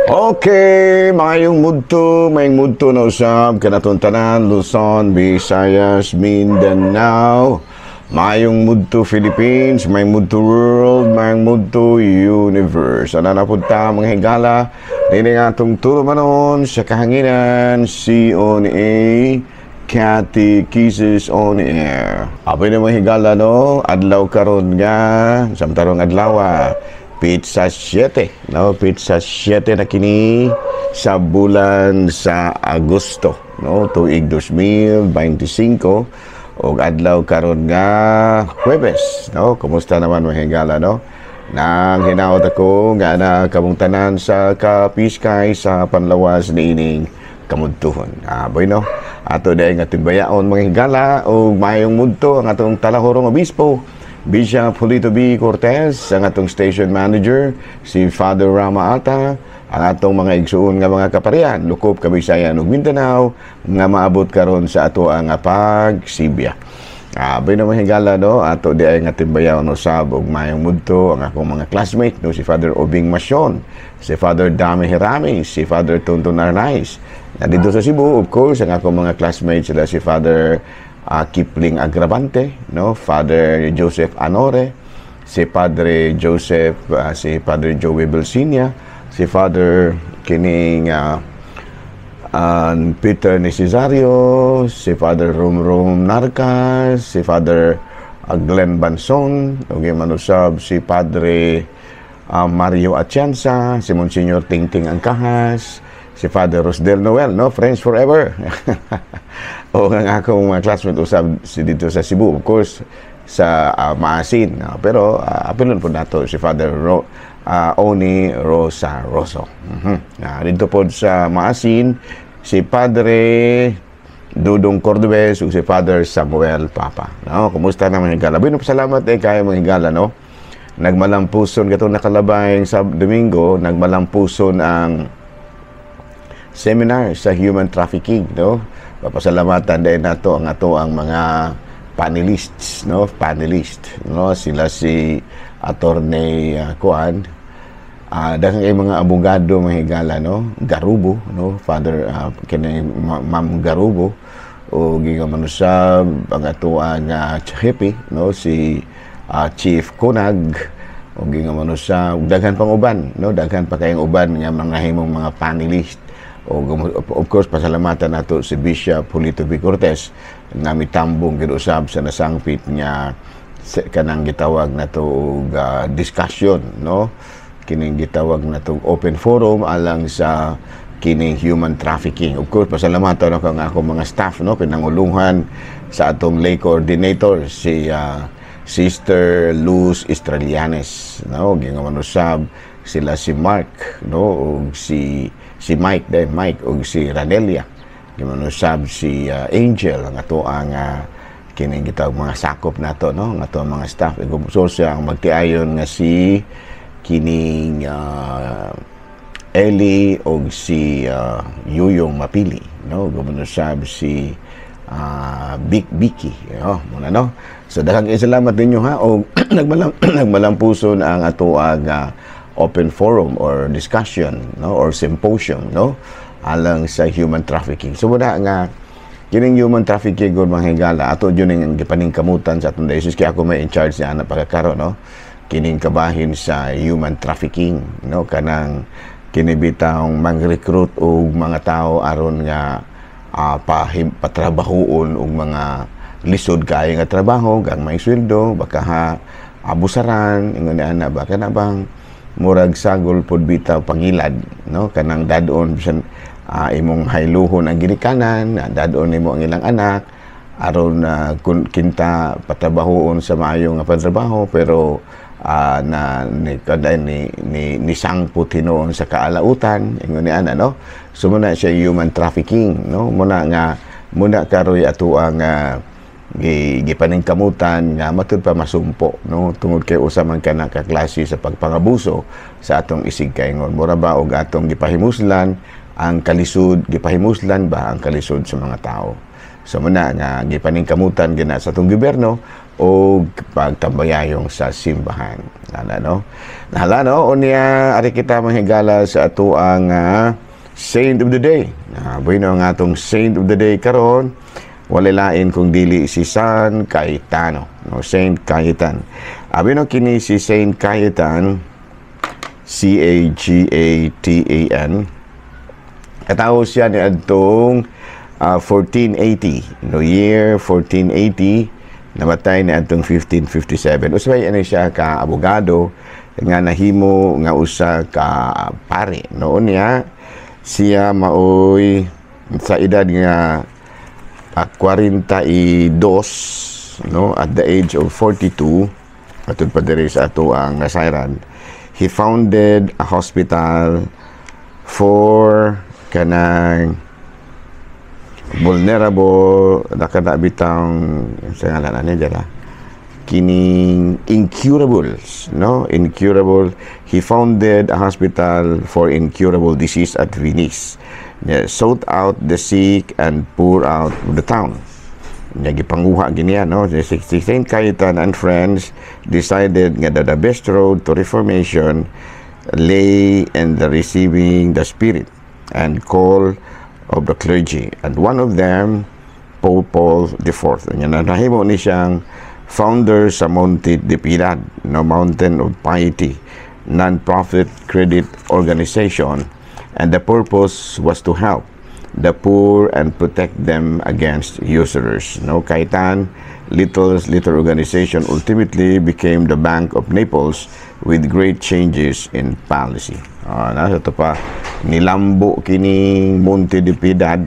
Okay, maayong mudto na usab kanatong tanan, Luzon, Visayas, Mindanao. Maayong mudto Philippines, maayong mudto world, maayong mudto universe. Ana na pud ta, mga higala, nini nga atong tulumanon sa kahanginan, CONA, Catechesis on Air. Apay na, mga higala, no, adlaw karon nga, samtarong adlaw, petsa 7, no? Petsa 7 na kini sa bulan sa Agosto, no? Tuig 2025 ug adlaw karon nga Huwebes, no? Kumusta naman, mga higala, no? Nang hinaot ako nga na kamong tanan sa kapiskay sa panlawas niining kamudtuhon. Ah, boy, no? Ato dahil nga timbayaon, mga higala, ug maayong mudto ang atong talahorong obispo, Bishop Julito B. Cortez, ang atong station manager, si Father Rama Ata, ang atong mga igsuon nga mga kaparian, lukop Kabisayan ug Mindanao, nga maabot karon sa ato ang pagsibya. Ah, bay na, mga higala, no, ato di ay nga timbayaon usab ug maayong mudto ang akong mga classmate, no, si Father Obing Masyon, si Father Dami Hirami, si Father Tonton Arnaiz. Na dito sa Cebu, of course, ang akong mga classmates sila si Father Kipling Agravante, no, Father Joseph Anore, si Padre Joseph, si Padre Joey Belsinia, si Father kining Peter Necesario, si Father Rum Narcas, si Father Glenn Banson, ug manusab si Padre Mario Atienza, si Monsignor Tingting Angkahas, si Father Rosdel Noel, no? Friends forever. O ang akong mga classmate usab si dito sa Cebu, of course, sa Maasin. No? Pero apilon po nato si Father Oni Rosa Roso. Dito po sa Maasin, si Padre Dudong Cordobes ug si Father Samuel Papa. No, kumusta naman, higala? Bueno, salamat eh kayo, mga higala, no? Nagmalampuson katong nakalabay sa Domingo, nagmalampuson ang seminar sa human trafficking, no? Papasalamatan din nato ang ato ang mga panelists, no? Panelist, no? Sila si Attorney Kuan, dahil kay mga abogado, mga higala, no? Garubo, no? Father kini Ma'am Garubo o giga manusab ang ato ang Chippy, no? Si Chief Kunag o giga manusab daghan pang uban, no? Daghan pa kayong uban nga mga himong mga panelist. O of course, pasalamatan nato si Bishop Julito B. Cortez nga mitambong gid usab sa nasangpit nga kanang gitawag nato og discussion, no? Kining gitawag nato open forum alang sa kining human trafficking. Of course, pasalamatan ako ang akong mga staff, no? Pinanguluhan sa atong lay coordinator, si Sister Luz Estrelianes, no? Gingaman usab sila si Mark, no? Ug si si Mike din, Mike ug si Ranelia. Gingaman usab si Angel ang ato ang kining gitawag mga sakop nato, no? Ang ato ang mga staff. So siya ang magtiayon nga si kining Eli og si Yuyong Mapili, no? Gumanusab si Big Vicky, no? Muna, no? So daghang salamat ninyo ha og nagmalampuson ang ato ang open forum or discussion, no, or symposium, no, alang sa human trafficking. So wala nga kining human trafficking gud, mga higala, ato jud ning gipaningkamutan sa atong diocese kay ako may in charge niya ana pagkakaron, no? Kining kabahin sa human trafficking, no? Kanang kini bitawng mang-recruit og mga tao aron nga patrabahoon og mga lisod kaayo nga trabaho, gang may sweldo, baka ha abusaran, ingon ni ana ba, kana bang murag sagol pod bitaw pangilad, no? Kanang dadon bisan imong hayluhon ang ginikanan, dadon nimo ang ilang anak aron kun kinta patrabahoon sa maayo nga pantrabaho, pero na ni kada ni ni, ni sangpot hinuon sa kaalautan, ingon ni ana, no? So muna siya human trafficking, no? Muna nga muna karoy ato ang gipaningkamutan nga matud pa masumpo, no? Tungod kay usa man ka na kaklase sa pagpangabuso sa atong isig kaingon, mura ba og atong gipahimuslan ang kalisod, gipahimuslan ba ang kalisod sa mga tao. So muna nga gipaningkamutan gina sa atong gobyerno. o pagtambayayong sa simbahan. Nala, no? Nahala, no? Unya, ari kita manghigala sa atoang Saint of the Day. Bueno, ang atong Saint of the Day karon wala lain kung dili si San Cayetano, no? Saint Cayetan. Abi no, kini si Saint Cayetan, C A G A T A N. Katawo siya ni adtong 1480, no, year 1480, namatay ni adtong 1557. Usay ani siya ka abogado nga nahimo nga usa ka pare. No, niya siya maoy sa edad nga 42, no, at the age of 42, atud pa diri sa ato ang nasayran, he founded a hospital for kanang vulnerable, nakana bitang sa ngalan ani dira, kining incurables, no, incurable. He founded a hospital for incurable disease at Venice. Yeah, sought out the sick and poor out of the town. Nya gipanguha giniya, no? Si Saint Cayetan and friends decided nga the best road to reformation lay in the receiving the spirit and call of the clergy, and one of them, Pope Paul IV. Nya nahimo ni siyang founder sa Monte de Piedad, no, Mountain of Piety, non-profit credit organization, and the purpose was to help the poor and protect them against usurers. No, Cayetan little little organization ultimately became the Bank of Naples with great changes in policy. Na ito pa nilambo kini Monte de Piedad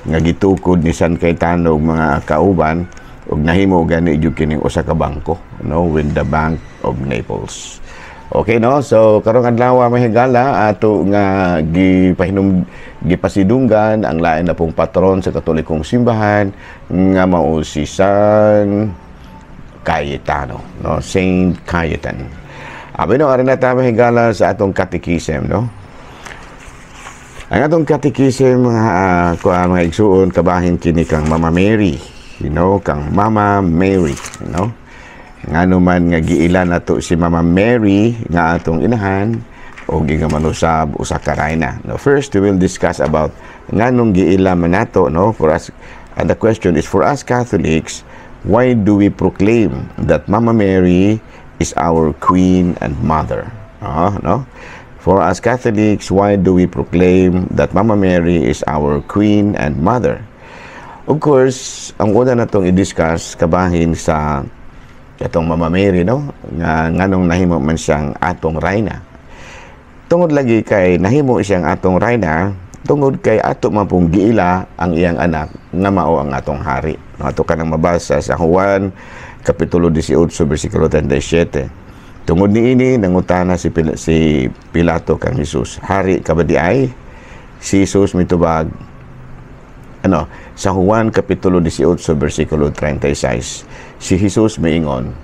nga gitukod ni San Cayetano ug mga kauban ug nahimo gani jud kining usa ka bangko, no, with the Bank of Naples. Okay, no? So karong adlaw, mga higala, ato nga gipahinom gipasidunggan ang lain na pong patron sa Katolikong simbahan nga mao si San Cayetano, no? Saint Cayetan. Abi no, ari na ta, mga higala, sa atong catechism, no? Ang atong catechism, mga kuan, mga igsuon, kabahin kini kang Mama Mary, kang Mama Mary, no? Ngano man nga giila nato si Mama Mary nga atong inahan o giingaman usab usa ka rayna? No, first we will discuss about nganong giila man nato, no? For us, and the question is, for us Catholics, why do we proclaim that Mama Mary is our queen and mother? No? For us Catholics, why do we proclaim that Mama Mary is our queen and mother? Of course, ang una natong i-discuss kabahin sa atong Mama Mary, no, nga nganong nahimo man siyang atong rayna. Tungod lagi kay nahimo siyang atong rayna tungod kay ato man pong giila ang iyang anak nga mao ang atong hari. No, ato kanang mabasa sa Juan kapitulo 18 bersikulo 37. Tungod niini nangutana si Pilato kang Jesus, "Hari ka ba di ay?" Si Jesus mitubag, ano, sa Juan kapitulo 18 bersikulo 36, si Jesus miingon,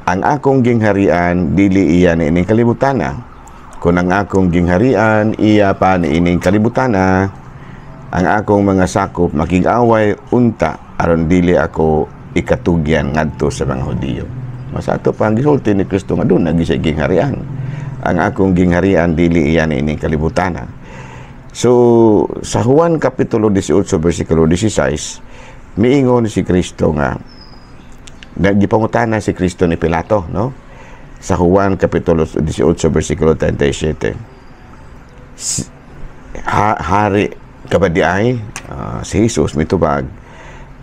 "Ang akong gingharian dili iya niining kalibutana. Kung ang akong gingharian iya pa niining kalibutana, ang akong mga sakop makig-away unta aron dili ako ikatugyan ngadto sa mga Hudiyo." Mas ato pa ang gisulti ni Kristo nga duna gyud siya gingharian. "Ang akong gingharian dili iya niining kalibutana." So, sa Juan Kapitulo 18, versikulo 16, miingon si Kristo nga, gipangutana si Kristo ni Pilato, no? Sa Juan Kapitulo 18, versikulo 37. "Hari ka ba di ay?" Si Jesus mitubag,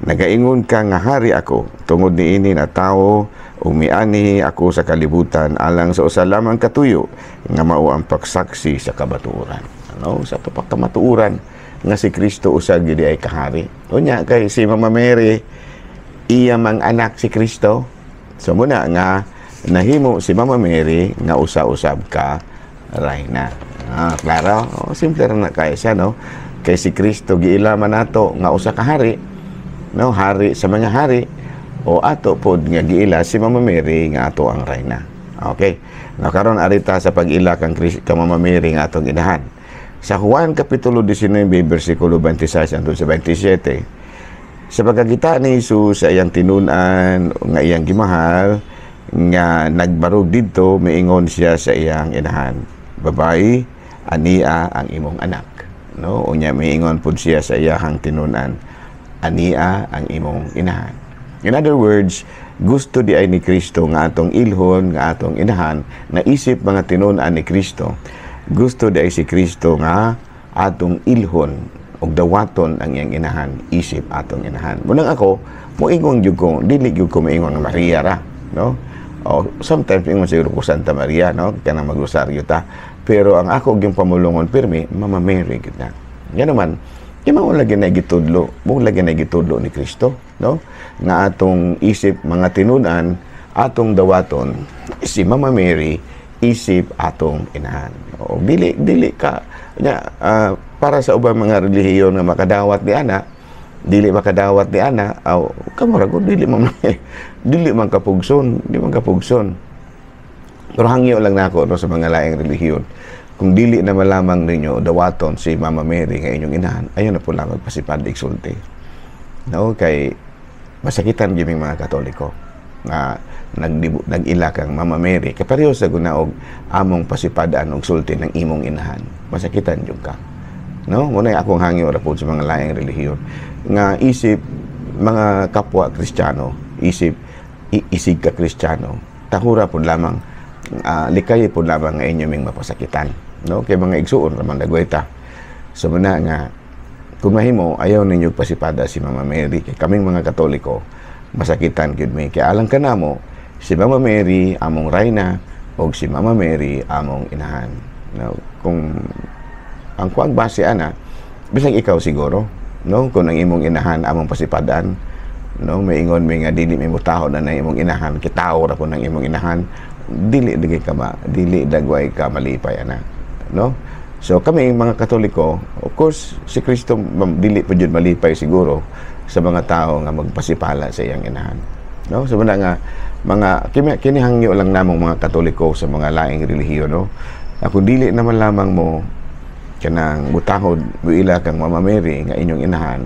"Nagaingon ka nga hari ako, tungod niini natawo ug mianhi ako sa kalibutan alang sa usa lamang katuyo nga mao ang pagsaksi sa kabatuoran." Ano, sa ato pagkamatuoran nga si Kristo usa gyud ay kahari. Unya kay si Mama Mary iya mang anak si Kristo. So muna nga nahimo si Mama Mary nga usa-usab ka rayna. Klaro? Oh, simple ra na kay siya, no? Kay si Kristo giila man nato nga usa ka hari, no? Hari sa mga hari, o ato pod nga giila si Mama Mary nga ato ang rayna. Okay. No, karon arita sa pag-ila kang Mama Mary nga atong inahan. Sa Juan Kapitulo 19 bersikulo 26 hangtod sa 27, Sa pagkakita ni Jesus sa iyang tinun-an nga iyang gimahal nga nagbarog didto, miingon siya sa iyang inahan, "Babae, ania ang imong anak," no? Unya miingon pud siya sa iyang tinun-an, "Ania ang imong inahan." In other words, gusto diay ni Kristo nga atong ilhon nga atong inahan na isip mga tinun-an ni Kristo. Gusto diay si Kristo nga atong ilhon og dawaton ang iyang inahan isip atong inahan. Munang ako, moingon gyud ko, dili gyud ko moingon nga Maria ra, no? O, sometimes ingon siguro ko Santa Maria, no? Kanang magrosaryo ta. Pero ang ako gyung pamulongon pirmi, Mama Mary gyud na. Yan naman, di mao lagi na gitudlo, mao lagi na gitudlo ni Kristo, no? Nga atong isip mga tinunan, atong dawaton si Mama Mary isip atong inahan. O, dili dili ka nya para sa ubang mga relihiyon nga makadawat ni ana, dili makadawat ni ana, aw kamo ra gud, dili man kapugson, di man kapugson. Pero hangyo lang nako, no, sa mga laing relihiyon. Kung dili na malamang ninyo dawaton si Mama Mary nga inyong inahan, ayaw na po lang magpasipad igsulti. No, kay masakitan gyud mga Katoliko nga nag-ila kang Mama Mary. Kapareho sa guna og among pasipadaan og sulti ng imong inahan. Masakitan jud ka. No, muna akong hangyo ra po sa mga laing relihiyon nga isip mga kapwa Kristiyano, isip isig ka Kristiyano, tahura pud lamang, likay pud lamang nga inyo ming mapasakitan, no? Kay mga igsuon ra man dagway ta. So muna nga kung mahimo ayaw ninyo pasipada si Mama Mary kay kaming mga Katoliko masakitan gyud mi, kay alang kanamo si Mama Mary among rayna og si Mama Mary among inahan. No, kung ang kuang base ana, bisag ikaw siguro, no, kung ang imong inahan among pasipadan, no, maingon mi nga dili mi mutahod na imong inahan, kitawo ra po ng imong inahan, dili dagway ka malipay ana, no? So kami mga Katoliko, of course si Kristo dili pa jud malipay siguro sa mga tao nga magpasipala sa iyang inahan, no? So muna nga mga kini hangyo lang namong mga Katoliko sa mga laing relihiyon, no, ako dili naman lamang mo kanang mutahod, muila kang Mama Mary nga inyong inahan,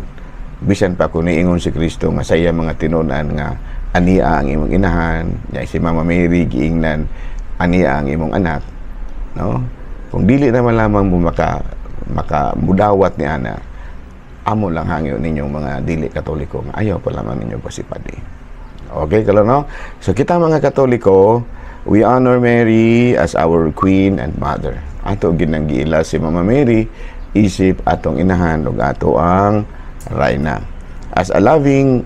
bisan pa kung niingon si Kristo nga sa iya mga tinunan nga ania ang imong inahan, nya si Mama Mary giingnan ania ang imong anak, no? Kung dili naman lamang mo maka maka mudawat ni ana, amo lang hangyo ninyong mga dili Katoliko nga ayaw pa lamang ninyo pasipadi. Okay kalo, no? So kita mga Katoliko, we honor Mary as our queen and mother. Ato ginang giila si Mama Mary isip atong inahan ug ato ang rayna. As a loving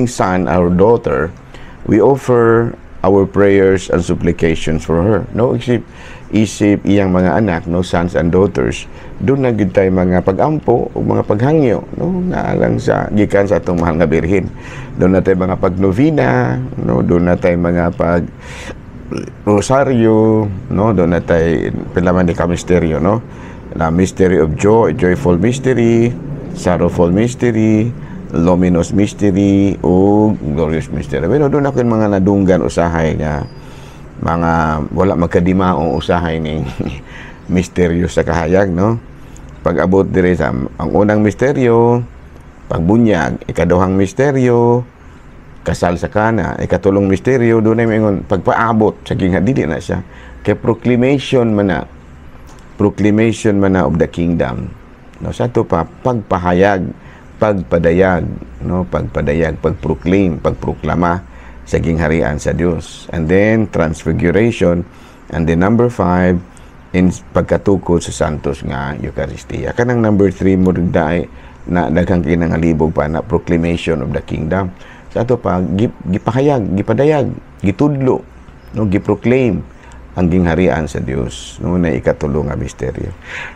son or daughter, we offer our prayers and supplications for her, no? Isip isip iyang mga anak, no, sons and daughters, doon na gid tay mga pagampo ug mga paghangyo, no, nga alang sa gikan sa atong mahal nga Birhen. Doon na tay mga pagnovena, no? Doon na tay mga pag rosaryo, no? Doon na tay pila man ni ka misteryo, no, na mystery of joy, joyful mystery, sorrowful mystery, luminous mystery o glorious mystery. Pero doon ako yung mga nadunggan usahay nga mga wala magkadimao usahay ning misteryo sa kahayag, no? Pag-abot dire sa ang unang misteryo, pagbunyag, ikaduhang misteryo, kasal sa Kana, ikatulong misteryo, doon ay maingon pagpaabot sa ginga, dili na siya. Kay proclamation man na, proclamation man na of the kingdom. No, sa ato pa pagpahayag, pagpadayag, no, pagpadayag, pagproclaim, pagproklama sa gingharian sa Dios. And then transfiguration, and then number 5 in pagkatukod sa Santos nga Eucharistia. Kanang number 3 mo daay na daghang kinangalibog pa na proclamation of the kingdom. Sa ato pa gipahayag, gipadayag, gitudlo, no, giproclaim ang gingharian sa Dios, no, na ikatulo nga misteryo.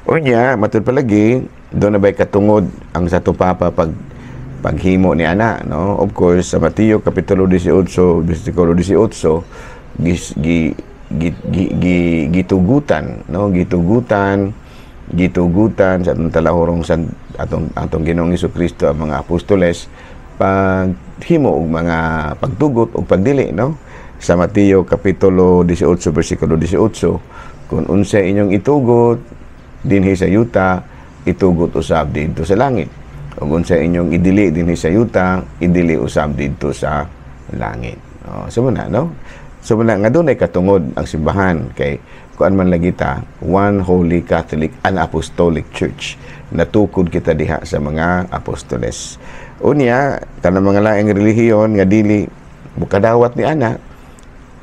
Unya matud palagi doon na ba'y katungod ang sa Papa pag paghimo ni ana, no? Of course, sa Mateo kapitulo 18 bersikulo 18, gis, gi, gi, gi, gi, gitugutan, no, gitugutan gitugutan sa atong talahurong sa atong atong Ginoong Kristo ang mga apostoles paghimo og mga pagtugot og pagdili, no? Sa Mateo kapitulo 18 bersikulo 18, "Kung unsay inyong itugot dinhi sa yuta, itugot usab didto sa langit." Ug unsa inyong idili dinhi sa yuta, idili usab didto sa langit. Oh, so na, no? So na nga dunay katungod ang simbahan kay kuan man lagi ta, one holy Catholic and Apostolic Church. Natukod kita diha sa mga apostoles. Unya, kanang mga laing relihiyon nga dili mukadawat ni ana,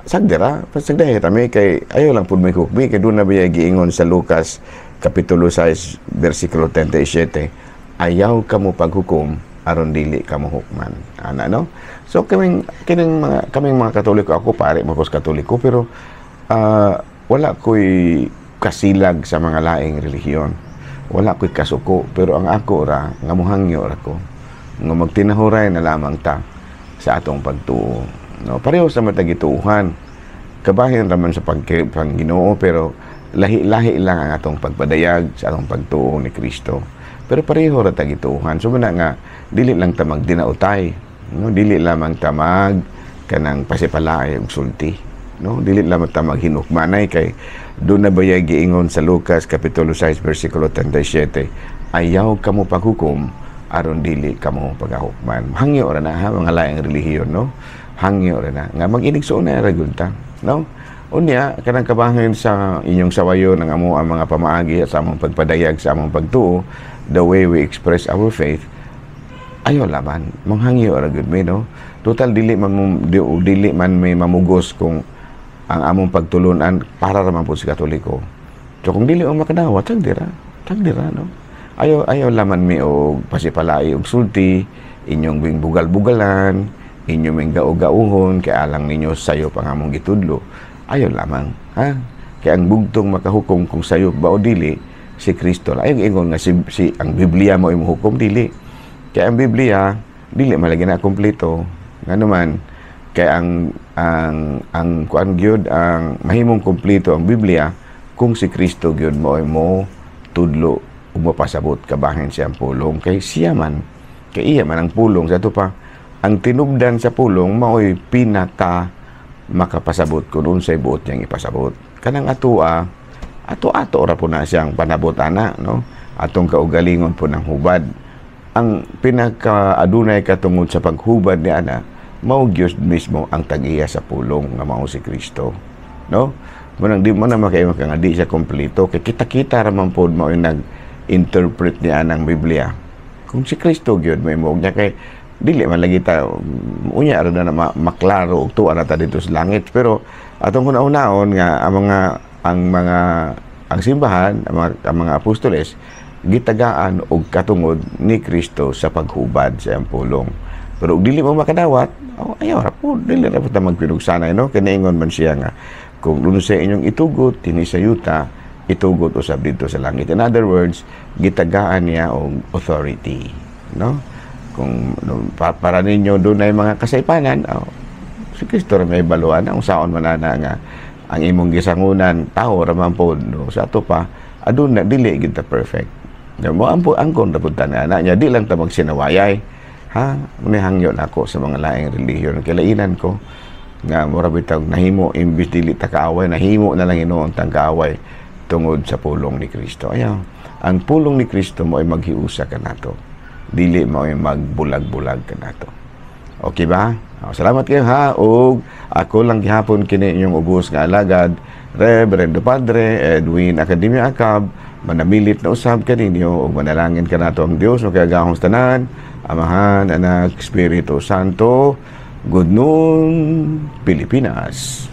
sagdira, pasagdahi kami kay ayaw lang pud may hukmi kay doon na ba giingon sa Lucas kapitulo 6 versikulo 37, ayaw kamo paghukom aron dili kamo hukman ana, no? So kaming kining mga kaming mga Katoliko, ako pare mo Katoliko, pero wala ko'y kasilag sa mga laing relihiyon, wala ko'y kasuko, pero ang ako ra nga muhangyo ra ko nga magtinahuray na lamang ta sa atong pagtuo, no? Pareho sa matagituuhan, kabahin raman sa pag Ginoo, pero lahi-lahi lang ang atong pagpadayag sa atong pagtuo ni Kristo, pero pareho ra tagituuhan. So muna nga dili lang ta magdinautay, no? Dili lamang ta mag kanang pasipalaay og sulti, no? Dili lamang ta maghinukmanay kay doon na ba giingon sa Lucas kapitulo 6 versikulo 37, ayaw kamo paghukom aron dili kamo pagahukman. Hangyo ra na ha, mga laing relihiyon, no? Hangyo ra na nga mag-inigsuon na ra gyud ta, no? Unya, kanang kabahin sa inyong sawayon ang amo ang mga pamaagi sa among pagpadayag sa among pagtuo, the way we express our faith, ayaw laban, manghangyo ra gyud mi, no? Total dili man may mamugos kung ang among pagtulunan para ra man pud sa Katoliko. So kung dili mo makadawat, tagdira, no? Ayaw ayaw laman mi og pasipalai og sulti, inyong bing bugal-bugalan, inyong ming gaug-gauhon kay alang ninyo sayo pang among gitudlo. Ayaw lamang, ha? Kay ang bugtong makahukom kung sayo ba o dili, si Kristo. Ayaw ingon nga si ang Biblia mo imong hukom, dili. Kay ang Biblia dili man lagi na kompleto. Ngano man kay ang kuan gyud, ang mahimong kompleto ang Biblia kung si Kristo gyud mo ay mo tudlo ug mapasabot kabahin siyang pulong, kay siya man, kay iya man ang pulong. Sa ato pa, ang tinubdan sa pulong maoy pinaka makapasabot kung unsay buot niyang ipasabot. Kanang atoa, ato-ato ra po na siyang panabot ana, no? Atong kaugalingon po ng hubad. Ang pinaka adunay katungod sa paghubad ni ana, mao gyud mismo ang tag-iya sa pulong nga mao si Kristo, no? Munang di mo na makaingon ka nga di siya kompleto kay kita-kita ra man pod mao nag-interpret ni anang Biblia. Kung si Kristo gyud may mo niya, kay dili man lagi ta unya ra na maklaro og tuwa na ta dito sa langit, pero atong hunahunahon nga ang mga ang simbahan, ang mga apostoles gitagaan og katungod ni Kristo sa paghubad sa iyang pulong. Pero og dili mo makadawat, oh, ayaw ra po, dili ra po ta magpinugsanay, no? Kay niingon man siya nga kung unsay inyong itugot dinhi sa yuta, itugot usab didto sa langit. In other words, gitagaan niya og authority, no? Kung no, para ninyo dunay mga kasaypanan, oh, si Kristo ra may baluan ang saon man ana nga ang imong gisangunan tao ra man pod, no? Sa ato pa, aduna dili gid ta perfect. Ya, mo ampo angkon ra pud ta ana niya, di lang ta magsinawayay, ha? Hangyo nako sa mga laing relihiyon, kilainan ko nga mura bitaw nahimo, imbis dili ta kaaway, nahimo na lang hinuon tang kaaway tungod sa pulong ni Kristo. Ayaw, ang pulong ni Kristo mo ay maghiusa kanato, dili mo ay magbulag-bulag kanato. Okay ba? Oh, salamat kayo ha, ug ako lang gihapon kini inyong ubos nga alagad, Reverendo Padre Edwin Academia Acab, manamilit na usab kaninyo ug manalangin kanato ang Dios makagagahom sa tanan, Amahan, Anak, Espiritu Santo. Good noon, Pilipinas.